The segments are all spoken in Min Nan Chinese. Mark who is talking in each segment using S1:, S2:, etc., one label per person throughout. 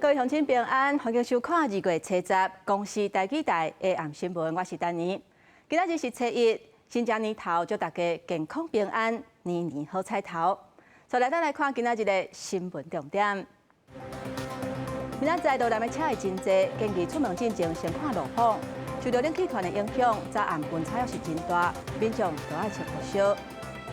S1: 各位鄉親平安，歡迎收看2月初10公視台語台下暗新聞，我是丹妮。今仔日是初一，新正年頭，祝大家健康平安，年年好彩頭。再來，咱來看今仔日的新聞重點。明仔載路南的車會真濟，建議出門進前先看路況。受著冷氣團的影響，早暗溫差猶是真大，民眾都愛穿厚衫。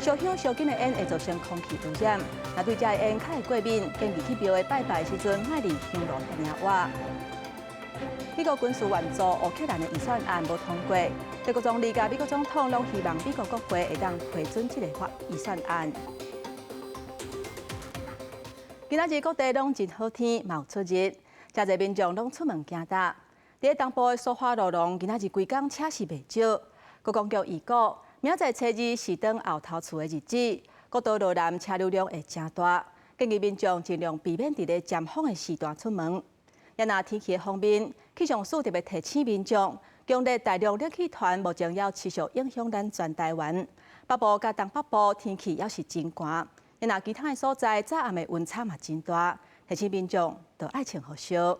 S1: 燒香燒金的煙會造成空氣污染，若對這个煙較會過敏，建議去廟會拜拜時陣，莫離香爐遐爾倚。美國軍事援助烏克蘭的預算案無通過，德國總理佮美國總統攏希望美國國會會當批准這個法預算案。今仔日各地攏真好天，嘛有出日，誠濟民眾攏出門行踏。佇東部的蘇花路廊，今仔日規工車是袂少。觀光局預估，明仔載初二是轉後頭厝的日子，國道路南車流量會誠大，建議民眾盡量避免佇咧尖峰的時段出門。也若天氣的方面，氣象署特別提醒民眾，強烈大陸冷氣團目前猶持續影響咱全台灣，北部佮東北部天氣猶是真寒。也若其他的所在，早暗的溫差嘛真大，提醒民眾都愛穿厚衫。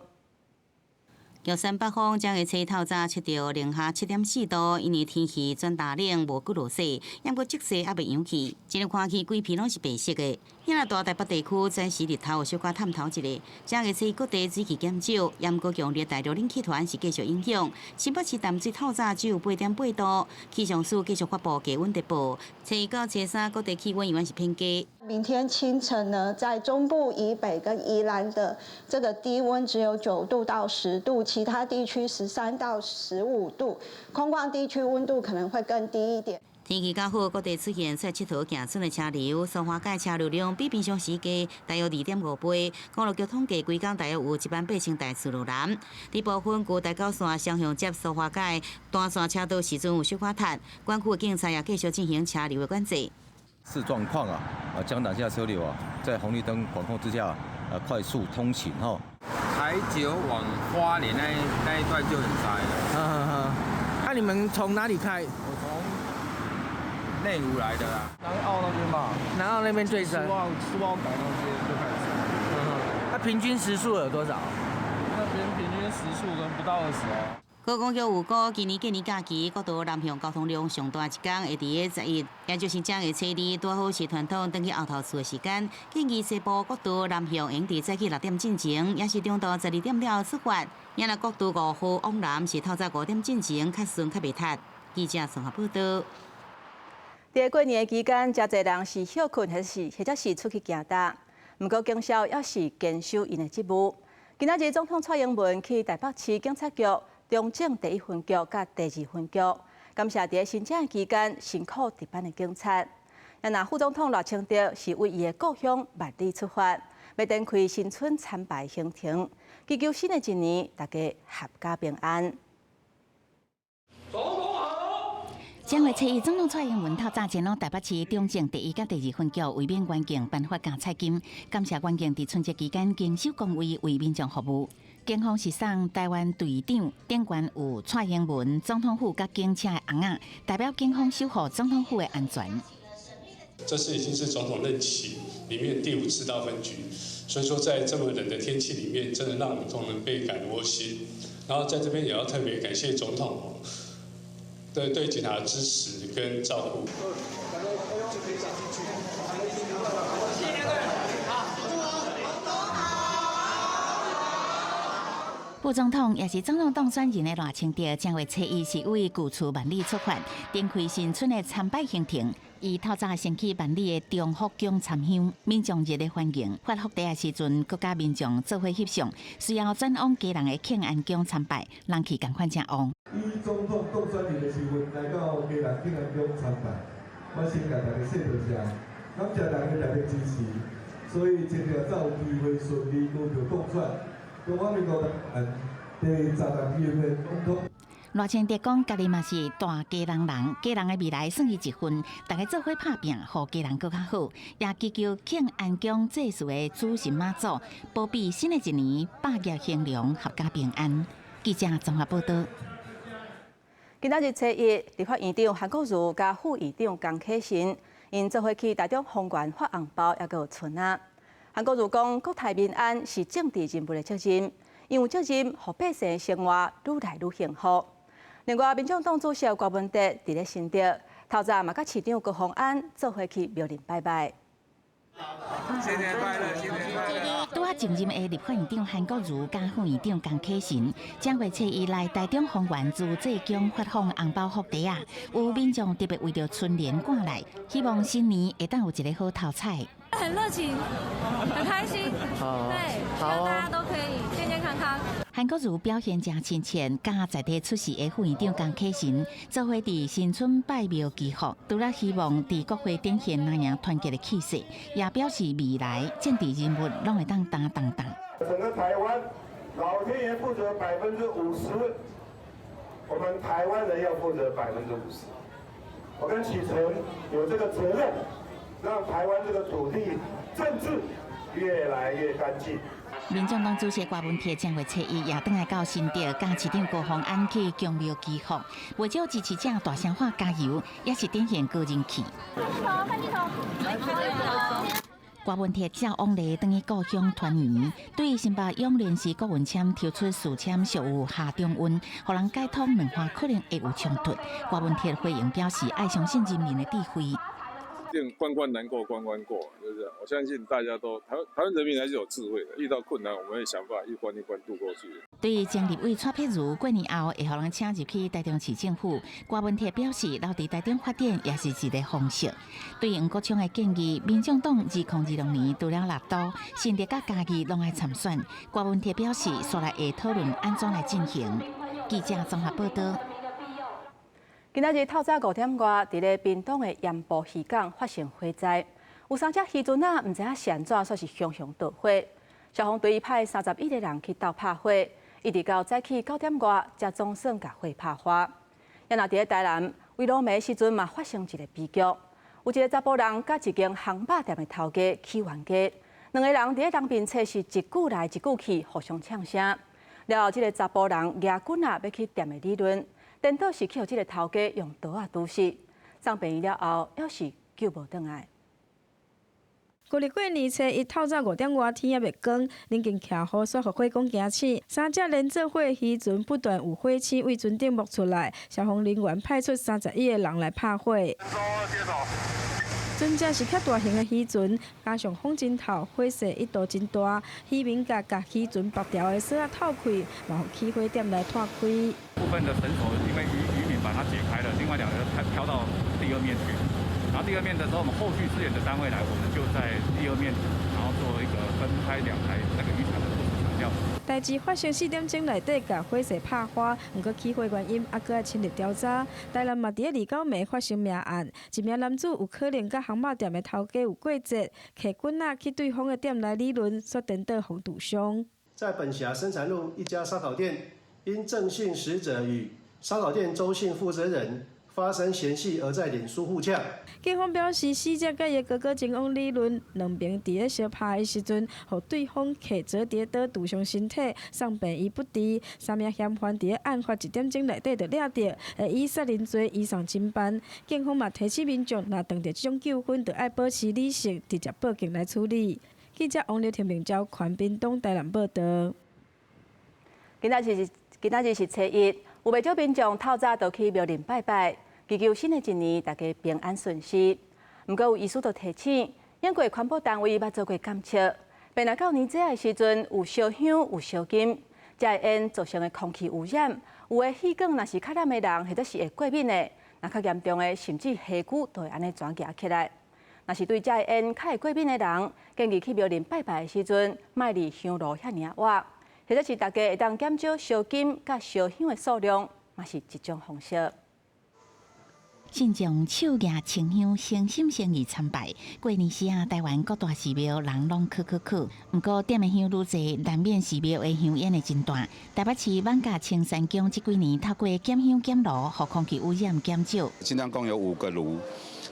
S2: 玉山北峰正月初一透早測著零下7.4度，因為天氣轉大冷，無閣落雪，猶閣積雪猶未融去，這個看去規片攏是白色的。遐大台北地區暫時日頭有小可探頭一下，正月初一各地水汽減少，猶閣強烈大陸冷氣團是繼續影響。新北市淡水透早只有8.8度，氣象署繼續發布低溫特報，初二到初三各地氣溫依然是偏低。
S3: 明天清晨呢，在中部以北跟宜蘭的這個低溫只有9度到10度，其他地區13到15度，空曠地區溫度可能會更低一點。
S2: 天氣較好，各地出現出來𨑨迌行春的車流，蘇花改車流量比平常時加大約2.5倍。公路局統計，規工大約有1萬8千台次路南。佇部分舊台九線雙向接蘇花改單線車道時陣有小可塞，管區的警察也繼續進行車流的管制。
S4: 視狀況啊，啊，將南下車流啊，在紅綠燈管控之下，啊，快速通行吼。
S5: 台九往花蓮那一段就很塞了。
S6: 那你們從哪裡開？
S5: 我從內湖來的啦。
S7: 南澳那邊吧。
S6: 南澳那邊最塞。
S7: 蘇澳改那邊就開始。
S6: 那平均時速有多少？
S7: 那邊平均時速可能不到20哦。
S2: 觀光局預估，今年過年假期，國道南向交通量上大一天會佇咧11，也就是正月初二，拄好是傳統轉去後頭厝的時間。建議西部國道南向應佇早起6點進前，抑是中晝12點了後出發。也若國道5號往南是透早5點進前，較順較袂塞。記者綜合報導。
S1: 佇過年的期間，誠濟人是歇睏，或者是出去行踏。毋過警消猶是堅守𪜶的職務。今仔日總統蔡英文去台北市警察局中正第一分局佮第二分局，感謝佇新春期間辛苦值班的警察。若副總統賴清德是為伊的故鄉萬里出發，欲展開新春參拜行程，祈求新的一年大家闔家平安。
S8: 總統好。正月初一，總統蔡英文透早前往台北市中正第一佮第二分局為免員警頒發加菜金，感謝員警佇春節期間堅守崗位為民眾服務。警方是送台灣隊長，頂懸有蔡英文總統府佮警車的尪仔，代表警方守護總統府的安全。
S9: 這次已經是總統任期裡面第五次到分局，所以說在這麼冷的天氣裡面，真的讓我們同仁倍感窩心。然後在這邊也要特別感謝總統對警察的支持跟照顧。
S8: 副總統也是總統當選人的賴清德，正月初一是為舊厝萬里出發，展開新春的參拜行程。伊透早先去萬里的中福宮參香，民眾熱烈歡迎。發福袋的時陣，閣佮民眾做伙翕相，隨後轉往基隆的慶安宮參拜，人氣仝款誠旺。
S10: 以總統當選人的身份來到基隆慶安宮參拜，我先共大家說多謝，感謝大家大力支持，所以這條才有機會順利得著當選。中華民國第16任的總統。
S8: 賴清德講，家己嘛是大基隆人，基隆的未來算伊一份，大家做伙拍拚，予基隆閣較好。也祈求慶安宮祭祀的主神媽祖保庇新的一年百業興隆，闔家平安。記者綜合報導。
S1: 今仔日初一，立法院長韓國瑜佮副院長江啟臣，𪜶做伙去台中豐原發紅包，猶閣有春仔。韓國瑜講，國泰民安是政治人物的責任，因為責任，予百姓生活愈來愈幸福。另外，民眾黨主席郭文哲佇咧新竹，透早嘛佮市長高虹安做伙去廟裡拜拜。
S11: 新年快樂，新年快樂！
S8: 拄仔就任的立法院長韓國瑜佮副院長江啟臣，正月初一來台中豐原自濟宮發放紅包福袋仔，有民眾特別為著春聯趕來，希望新年會當有一个好頭彩。
S12: 很熱情，很開心，對，希望大家都可以健健康康。
S8: 韓國瑜表現誠親切，佮在地出席的副院長江啟臣做伙佇新春拜廟祈福，除了希望佇國會展現藍營團結的氣勢，也表示未來政治人物攏會當擔當當。
S13: 整個台灣，老天爺負責50%，我們台灣人要負責50%。我跟啟臣有這個責任，讓台灣這個土地政治越來越乾淨。
S8: 民眾黨主席郭文鐵正月初一也轉來到新竹，佮市長高虹安去宮廟祈福，袂少支持者大聲喊加油，也是展現高人氣。郭文鐵照往例轉去故鄉團圓，對新北永聯市郭文謙提出事簽屬有下中運，予人解通兩岸可能會有衝突。郭文鐵回應表示，愛相信人民的智慧。
S14: 關關難過關關過，就是我相信大家都台灣人民還是有智慧的，遇到困難我們會想辦法一關一關度過去。
S8: 對於前立委蔡碧如過年後會予人請入去台中市政府，郭文鐵表示留佇台中發展也是一個方式。對於黃國昌的建議，民眾黨2026年除了六都、新竹佮嘉義攏愛參選，郭文鐵表示，煞來會討論按怎來進行。記者綜合報道。
S1: 今仔日透早5點外，佇咧屏東的鹽埔漁港發生火災，有三隻漁船仔毋知影是按怎，煞是熊熊著火。消防隊派31個人去鬥拍火，一直到早起9點外，才總算共火拍化。也若佇咧台南，圍爐暝時陣嘛發生一个悲劇，有一个查埔人佮一間烘肉店的頭家起冤家，兩个人佇咧人面冊是一句來一句去，互相嗆聲。了後，這个查埔人舉棍仔欲去店內理論。顛倒是去予這个頭家用刀仔挃死，送病院了後，猶是救無轉來。
S15: 舊曆過年初一透早5點外，天猶未光，臨近徛雨，煞予火光驚醒。三隻連做伙漁船不斷有火星對船頂冒出來，消防人員派出31個人來拍火。船隻是較大型的漁船，加上風真透，火勢一度真大，漁民共漁船縛牢的索仔透開，嘛予起火點來拖開。
S16: 部分的繩索因為漁民把它解開了，另外兩個飄到第二面去。然後第二面的時候，我們後續支援的單位來，我們就在第二面，然後做一個分開兩台那個漁船的搶調。
S15: 代誌發生4點鐘內底，共火勢拍化，毋過起火原因猶閣愛深入調查。台南嘛佇咧29暝發生命案，一名男子有可能佮烘肉店的頭家有過節，提棍仔去對方的店內理論，煞顛倒予挃傷。
S17: 在本轄生產路一家燒烤店，因鄭姓死者與燒烤店周姓負責人發生嫌隙，而在臉書互嗆。
S15: 警方表示，死者佮伊哥哥前往理論，兩爿佇咧相拍的時陣，予對方提摺疊刀挃傷身體，送病醫不治。三名嫌犯佇咧案發1點鐘內底就掠著，會以殺人罪移送偵辦。警方嘛提醒民眾，若碰著這種糾紛，就愛保持理性，直接報警來處理。記者王劉婷明朝環屏東台南報道。
S1: 今仔日是初一，有袂少民眾透早就去廟裡拜拜，祈求新的一年大家平安順遂。毋過有醫師就提醒，因過環保單位捌做過檢測，變來到年底的時陣有燒香有燒金，這个煙造成的空氣污染，有的氣管若是較躉的人，或者是會過敏的，若較嚴重的，甚至氣管都會按呢轉夾起來。若是對這个煙較會過敏的人，建議去廟裡拜拜的時陣，莫離香爐遐爾仔遠。或者是大家會當減少燒金佮燒香的數量，嘛是一種方式。
S8: 信眾手舉清香，誠心誠意參拜。過年時啊，台灣各大寺廟人攏去去去。毋過點的香愈濟，難免寺廟的香煙會真大。台北市艋舺青山宮這幾年透過減香減爐，予空氣污染減少。
S18: 青山宮有五個爐，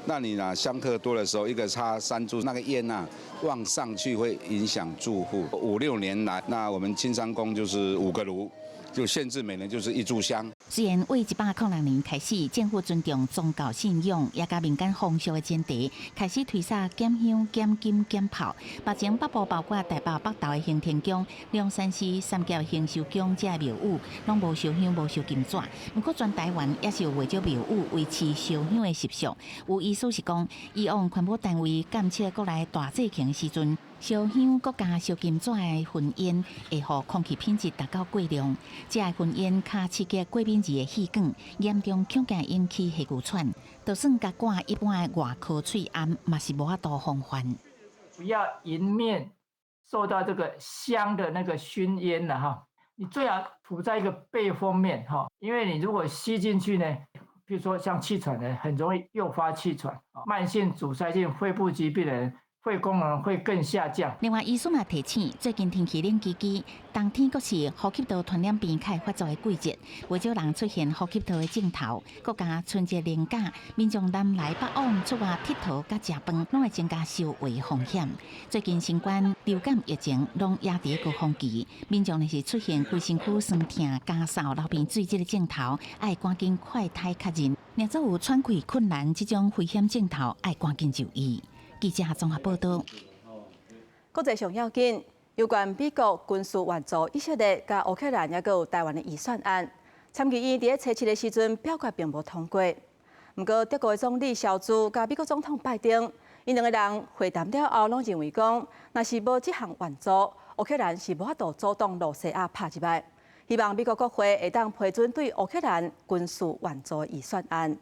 S18: 那你呢香客多的時候，一個插三炷，那個煙啊往上去會影響住戶。五六年來，那我們青山宮就是五個爐。就限制每人就是一炷香。
S8: 雖然為106年開始，政府尊重宗教信仰，也佮民間風俗的前提，開始推捒減香、減金、減炮。目前北部包括台北北投的行天宮、龍山寺、三峽興壽宮這廟宇，攏無燒香、無燒金紙。毋過全台灣也是有袂少廟宇維持燒香的習俗。有意思是講，以往環保單位監測國內大濟情時陣，燒香閣加燒金紙的熏煙，會予空氣品質達到過量。這个熏煙較刺激過敏兒的氣管，嚴重恐驚引起氣牛喘。就算共掛一般的外科喙罨，嘛是無法度防範。
S19: 不要迎面受到這個香的那個熏煙了哈，你最好處在一個背風面哈，因為你如果吸進去呢，譬如說像氣喘的，很容易誘發氣喘，慢性阻塞性肺部疾病的人，肺功能會更下降。
S8: 另外，醫師嘛提醒，最近天氣冷吱吱，冬天閣是呼吸道傳染病較會發作的季節，袂少人出現呼吸道的症頭。閣加春節連假，民眾南來北往出外𨑨迌佮食飯，攏會增加受痚風險。最近新冠流感疫情攏也佇高峰期，民眾若是出現規身軀痠痛、乾嗽、流鼻水這个症頭，愛趕緊快篩確認。若做有喘氣困難這種危險症頭，愛趕緊就醫。記者綜合報道。
S1: 國際上要緊，有關美國軍事援助以色列佮烏克蘭，猶閣有台灣的預算案，參議院佇咧初七的時陣表決並無通過。毋過德國的總理蕭茲佮美國總統拜登，𪜶兩个人會談了後，攏認為講，若是無這項援助，烏克蘭是無法度阻擋羅西亞拍入來。希望美國國會會當批准對烏克蘭軍事援助預算案。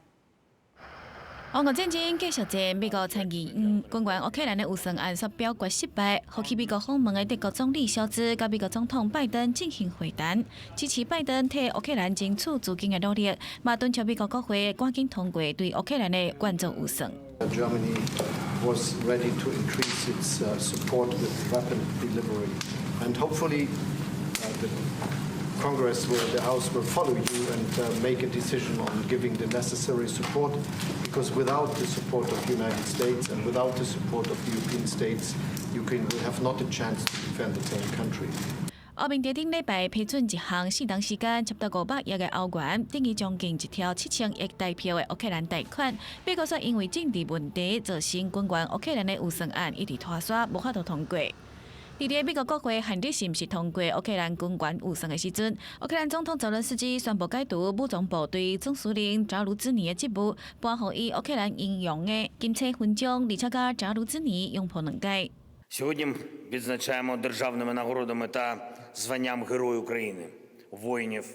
S20: 烏俄戰爭繼續戰，美國參議院軍援烏克蘭的預算案煞表決失敗，予去美國訪問的德國總理蕭茲佮美國總統拜登進行會談，支持拜登替烏克蘭爭取資金的努力，嘛敦促美國國會趕緊通過對烏克蘭的援助預算。
S21: Germany was ready to increase its support with weapon delivery, and hopefully the Congress will, the House will follow you and make a decision on giving the necessary support, because without the support of the United States and without the support of the European states, Ukraine will have not a chance to defend its own country.
S20: 歐盟佇頂禮拜批准一項四冬時間差不多500億的歐元，等於將近一兆7000億台幣的烏克蘭貸款。美國煞因為政治問題造成軍援烏克蘭的預算案一直拖捒，無法度通過。佇咧美國國會限日是毋是通過烏克蘭軍援預算的時陣，烏克蘭總統澤倫斯基宣布解除武裝部隊總司令扎盧茲尼的職務，頒予伊烏克蘭英勇的金色勳章，而且佮扎盧茲尼擁抱兩擺。
S22: Сьогодні відзначаємо державними нагородами та званням Герой України, воїнів,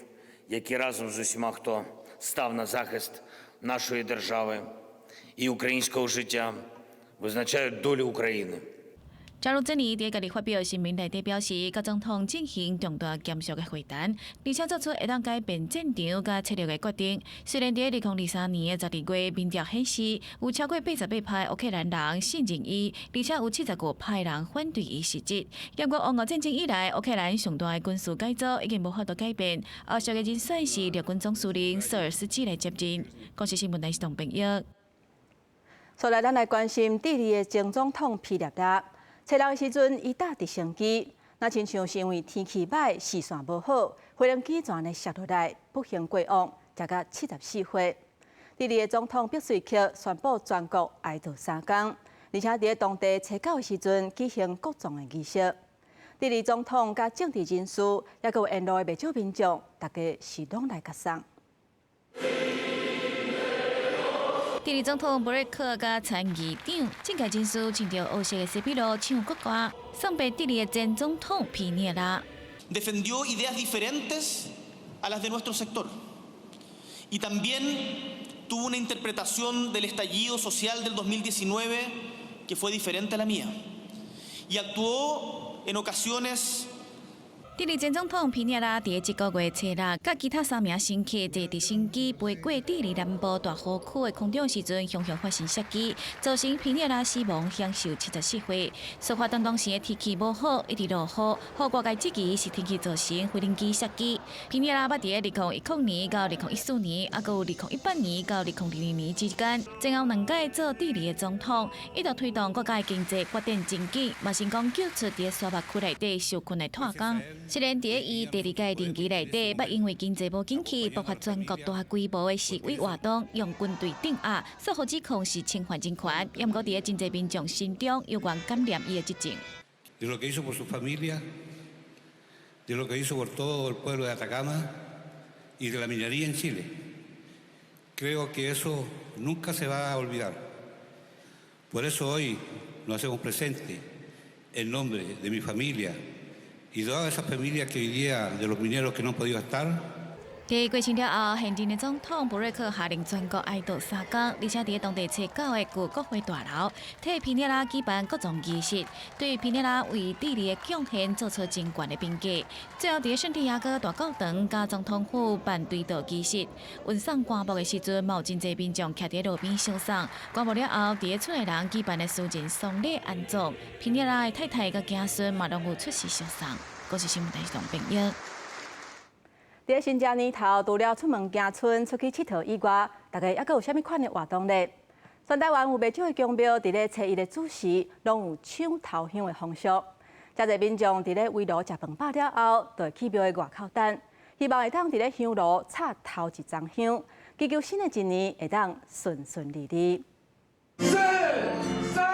S22: які разом з усіма, хто став на захист нашої держави і українського життя, визначають долю України.
S20: 扎盧茲尼佇家己發表聲明內底表示，佮總統進行重大嚴肅的會談，而且做出會當改變戰場佮策略的決定。雖然佇2023年的12月，民調顯示有超過88%烏克蘭人信任伊，而且有75%人反對伊辭職。不過烏俄戰爭以來，烏克蘭上大的軍事改組已經無法度改變，後續的人選是陸軍總司令索爾斯基來接任。公視新聞台是董炳玉。
S1: 所來，咱來關心智利的前總統皮涅拉。初六的時陣，伊搭直升機，若親像是因為天氣䆀、視線無好，飛行機就按呢摔落來，不幸過往，時甲74歲。智利的總統畢瑞克宣布全國哀悼3工，而且佇當地初九的時陣舉行國葬的儀式。智利總統佮政治人士，猶閣有沿路的袂少民眾，大家是攏來佮送。
S20: 智利總統博瑞克佮參議長、政界人士穿著烏色的西比魯唱國歌，送別智利的前總統皮涅拉。
S23: Defendió ideas diferentes a las de nuestro sector y también tuvo una interpretación del estallido social del 2019 que fue diferente a la mía y actuó en ocasiones.
S20: 智利前總統皮涅拉佇這個月初六，佮其他三名乘客坐直升機飛過智利南部大湖區的空中時陣，雄雄發生摔機，造成皮涅拉死亡，享壽74歲。事發當當時的天氣無好，一直落雨，予外界質疑是天氣造成飛行機摔機。皮涅拉捌佇2010年到2014年，猶閣有2018年到2022年之間，前後兩屆做智利的總統，一度推動國家的經濟發展真緊，嘛成功救出佇沙漠區內底受困的拓工。雖然佇伊第二屆任期內底，捌因為經濟無景氣，爆發全國大規模的示威活動，用軍隊鎮壓，煞予指控是侵犯人權。毋過佇咧真濟民眾心中，猶原感念伊的執政。
S3: De lo que hizo por su familia, de lo que hizo por todo el pueblo de Atacama y de la minería en Chile. Creo que eso nunca se va a olvidar. Por eso hoy nos hacemos presente en nombre de mi familia y de todas esas familias que hoy día de los mineros que no han podido estar.
S20: 佇過身了後，現任的總統布瑞克下令全國哀悼三工，而且佇當地初九的舊國會大樓，替皮涅拉舉辦各種儀式，對皮涅拉為智利的貢獻做出真懸的評價。最後，佇聖地亞哥大教堂佮總統府辦追悼儀式，運送棺木的時陣，嘛有真濟民眾徛佇路邊相送。棺木了後，佇厝內人舉辦的私人喪禮安葬，皮涅拉的太太佮囝孫嘛攏有出席相送。公視新聞台是編譯。
S1: 佇新正年頭，除了出門行村、出去𨑨迌以外，大家猶閣有啥物款的活動呢？全台灣有袂少的宮廟，佇咧初一的子時，攏有搶頭香的風俗。誠濟民眾佇咧圍爐食飯飽了後，就會去廟的外口等，希望會當佇咧香爐插頭一欉香，祈求新的一年會當順順利利。
S11: 四、三、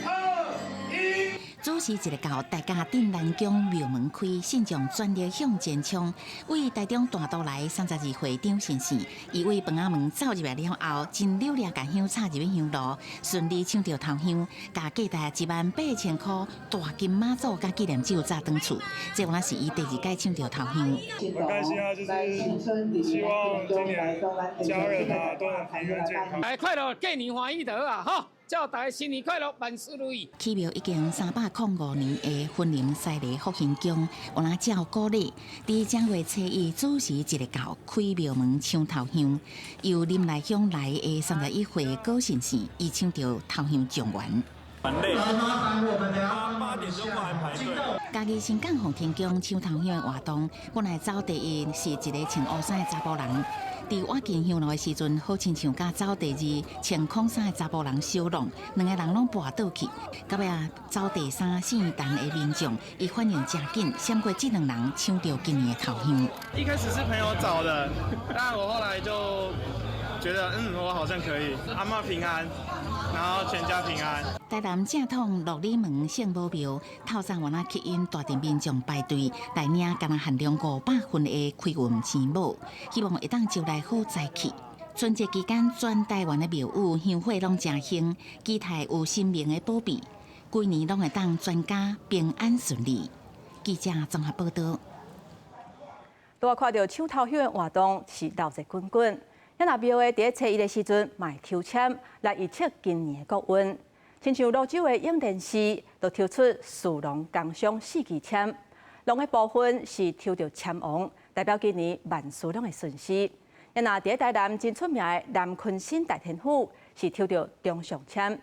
S11: 二、一。
S8: 子時一日到，大家鎮瀾宮廟門開，信眾全力向前衝。位台中大肚來32歲張先生，伊對飯仔門走入來了後，真努力共香插入去香爐，順利搶著頭香，共價值18,000箍大金媽祖佮紀念酒載轉厝。這原來是伊第二屆搶著頭香。
S4: 很開心啊，就是希望今年家人啊都能平安健康。
S5: 哎，快樂過年歡喜就好啊，吼！祝大家新年快樂，萬事如意。
S8: 起廟已經305年的雲林西螺福興宮，有若照古禮，佇正月初一子時一日到開廟門搶頭香，由林內鄉來的31歲郭先生，伊搶著頭香狀元。
S7: 很累，8點鐘還排隊。
S8: 嘉義新港奉天宮搶頭香的活動，本來走第一是一个穿烏衫的查埔人，佇倚近香爐的時陣，好親像佮走第二穿空衫的查埔人相挵，兩个人攏跋倒去。到尾仔走第三姓陳的民眾，伊反應誠緊，閃過這兩人搶著今年的頭香。
S4: 一開始是朋友找的，但我後來就覺得，我好像可以，阿嬤平安，然後全家平安。
S8: 台南正統鹿里門聖母廟，透早原來吸引大陣民眾排隊來領，敢若限量500份的開運錢母，希望會當招來好財氣。春節期間，全台灣的廟宇香火攏誠興，期待有神明的保庇，規年攏會當全家平安順利。記者綜合報導。
S1: 拄仔看著搶頭香的活動是熱鬧滾滾，遐若廟的佇咧初一的時陣，嘛會抽籤來預測今年的國運。親像蘆洲的永聯寺，就抽出士農工商四支籤，農的部分是抽著籤王，代表今年萬事攏會順遂。若佇咧台南真出名的南鯤鯓大天府，是抽著中上籤。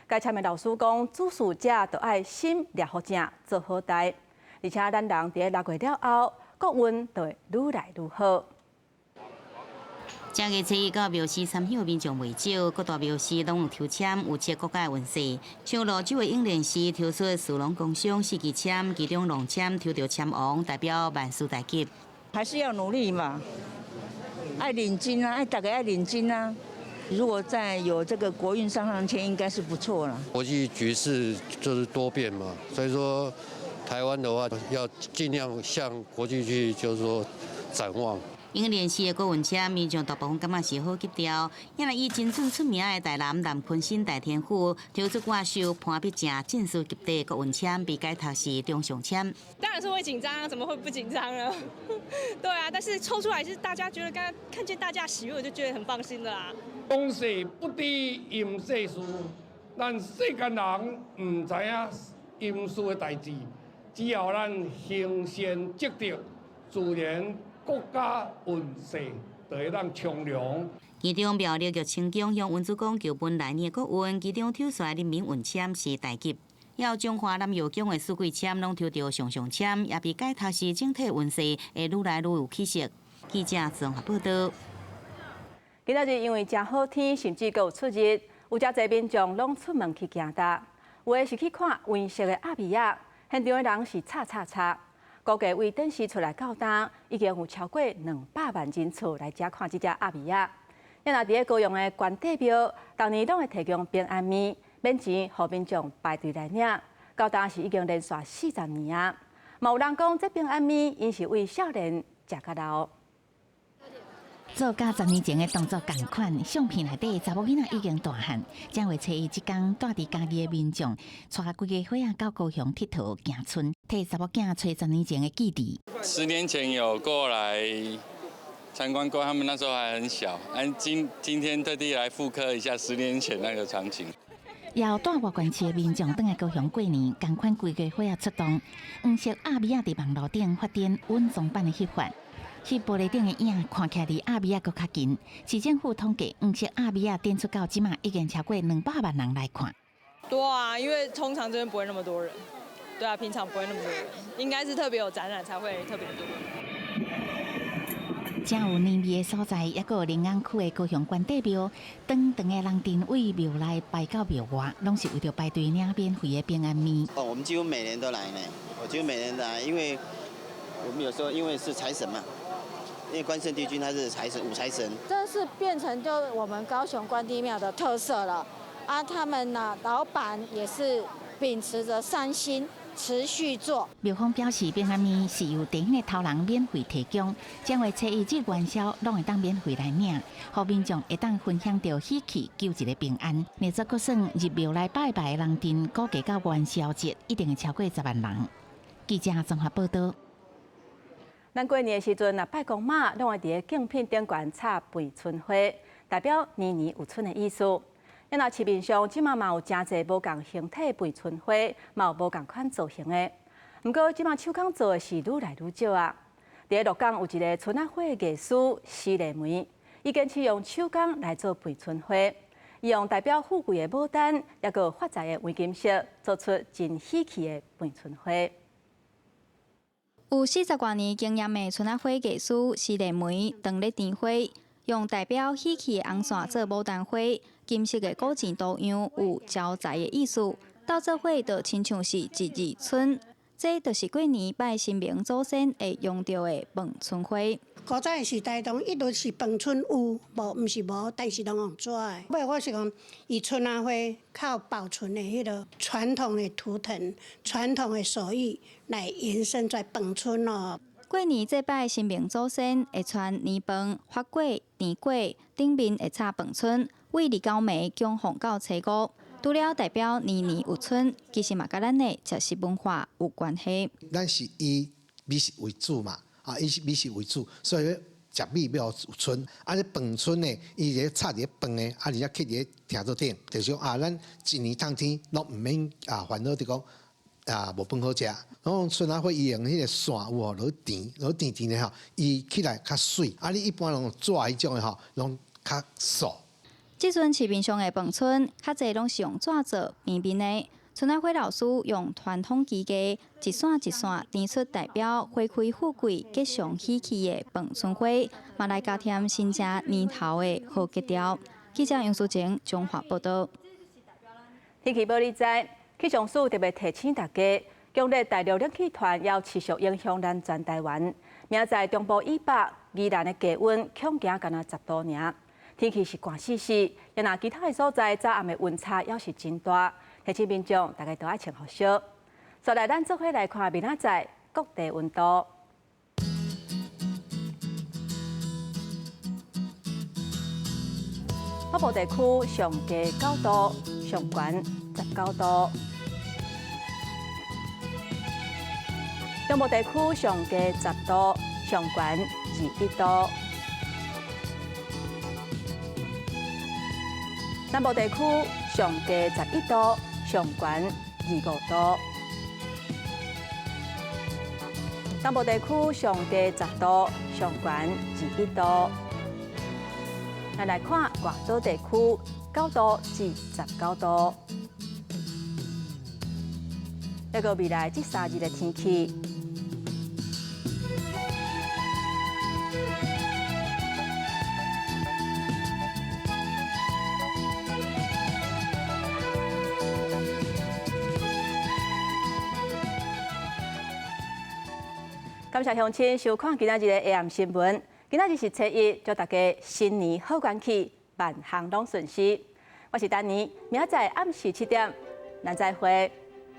S1: 解籤的老師講，主事者著愛心掠予正，做好代。而且咱人佇咧六月了後，國運就會愈來愈好。
S2: 正月初一到廟寺參香民眾袂少，各大廟寺攏有抽籤，預測國家運勢。像蘆洲的永聯寺抽出士農工商四支籤，其中農籤抽著籤王，代表萬事大吉。
S24: 還是要努力嘛，愛認真啊，愛大家愛認真啊。如果再有這個國運上上籤，應該是不錯了。
S25: 國際局勢就是多變嘛，所以說台灣的話要盡量向國際去，就是說展望。
S2: 永聯寺的國運籤，民眾大部分感覺是好吉調。因為以真準出名的台南南鯤鯓大天府，抽出掛繡潘必正進士及第國運籤，被解讀是中上籤。
S12: 當然是會緊張，怎麼會不緊張呢？對啊，但是抽出來是大家覺得剛剛看見大家喜悅，就覺得很放心的啦。
S26: 講勢不知陰世事，咱世間人毋知影陰事的代誌，只要咱行善積德，自然國家運勢就會當昌隆。
S2: 其中廟內玉清宮向文主公求問來年的國運，其中抽出來人民運籤是大吉。還有彰化南佑宮的四季籤攏抽著上上籤，也被解讀是整體運勢會愈來愈有起色。記者綜合報導。
S1: 今仔日因為誠好天，甚至閣有出日，有誠濟民眾攏出門去行踏，有的是去看黃色的鴨米仔，現場的人是吵吵吵。估計對展示出來到今，已經有超過200萬人次來遮看這隻鴨米仔。啊，若佇咧高雄的關帝廟，逐年攏會提供平安麵，免錢予民眾排隊來領。到今是已經連續40年啊！嘛有人講，這平安麵𪜶是為少年食較老。
S8: 做佮10年前的動作仝款，相片內底查某囡仔已經大漢。正月初一這工，住佇嘉義的民眾，帶規家伙仔到高雄𨑨迌行春，替查某囝揣十年前的記憶。
S6: 10年前有過來參觀過，他們那時候還很小。今天特地來復刻一下10年前那個場景。
S8: 由住外縣市的民眾轉來高雄過年，仝款規家伙仔出動，黃色鴨米仔佇網路頂發展隱藏版的翕法，翕玻璃頂的影看起來離鴨米仔閣較近。市政府統計，黃色鴨米仔展出到這馬已經超過200萬人來看。
S9: 多啊，因為通常這邊不會那麼多人。對啊，平常不會那麼多人，應該是特別有展覽才會特別多。
S8: 真有年味的所在，抑閣有臨港區的高雄關帝廟，長長的龍陣對廟內排到廟外，攏是為著排隊領免費的平安麵。
S10: 哦，我們幾乎每年都來呢，我幾乎每年都來，因為我們有時候因為是財神嘛，因為關聖帝君他是財神，武財神。
S13: 這是變成就我們高雄關帝廟的特色了。啊，他們呢，老闆也是秉持着善心。持續做。
S8: 廟方表示，平安麵是由地方的頭人免費提供，正月初一至元宵攏會當免費來領，予民眾會當分享著喜氣，求一个平安。若再閣算入廟來拜拜的人陣，估計到元宵節一定會超過10萬人。記者綜合報導。
S1: 咱過年的時陣，若拜公媽，攏會佇咧敬品頂懸插備春花，代表年年有春的意思。啊，若市面上這馬嘛有誠濟無仝形體備春花，嘛有無仝款造型的。毋過這馬手工做的是愈來愈少啊。佇咧鹿港有一个春仔花藝師施麗梅，伊堅持用手工來做備春花，伊用代表富貴的牡丹，抑閣發財的黃金色，做出真喜氣的備春花。
S14: 有40外年經驗的春仔花藝師施麗梅，當咧點花，用代表喜氣的紅線做牡丹花，金色的古錢圖樣有招財的意思，鬥做伙就親像是一字春。這就是過年拜神明祖先會用著的飯春花。
S16: 古早的時代當一律是飯春有，無毋是無，但是攏用紙的。尾我是講，以春仔花較保存的彼个傳統的圖騰、傳統的手藝來延伸在飯春咯。
S14: 過年祭拜神明祖先，會傳年飯、發粿、甜粿，頂面會插飯春，對29暝供奉到初五。除了代表年年有春，其實嘛佮咱的食食文化有關係。
S27: 咱是以美食為主嘛，啊，以美食為主，所以食米欲有春。啊，這飯春呢，伊咧插佇咧飯的，啊，而且刻佇咧廳桌頂，就是講啊，咱一年冬天攏毋免啊煩惱，就講啊無飯好食。然後春仔花伊用彼个線有無落甜，落甜甜的吼，伊起來較媠。啊，你一般攏紙彼種的吼，攏較素。
S14: 這陣市面上的飯春，較濟攏是用紙做平面的。春仔花老師用傳統技藝，一線一線纏出代表花開富貴、吉祥喜氣的飯春花，嘛來加添新正年頭的好格調。記者楊淑晴彰化報導。
S1: 天氣報你知，氣象署特別提醒大家，強烈大陸冷氣團猶持續影響咱全台灣。明仔載中部以北、宜蘭的低溫恐驚干焦10度爾。天氣是寒死死，若其他的所在早暗的溫差猶是真大，提醒民眾大家都愛穿予少。再來，咱做伙來看明仔載各地溫度。北部地區上低9度，上懸19度；中部地區上低10度，上懸21度。南部地區上低11度，上懸25度；東部地區上低10度，上懸21度。咱來看外島地區9度至19度。這個未來這3日的天氣。感謝鄉親收看今仔日的下暗新聞。今仔日是初一，祝大家新年好運氣，萬項攏順遂。我是丹妮，明仔載暗時7點，咱再會。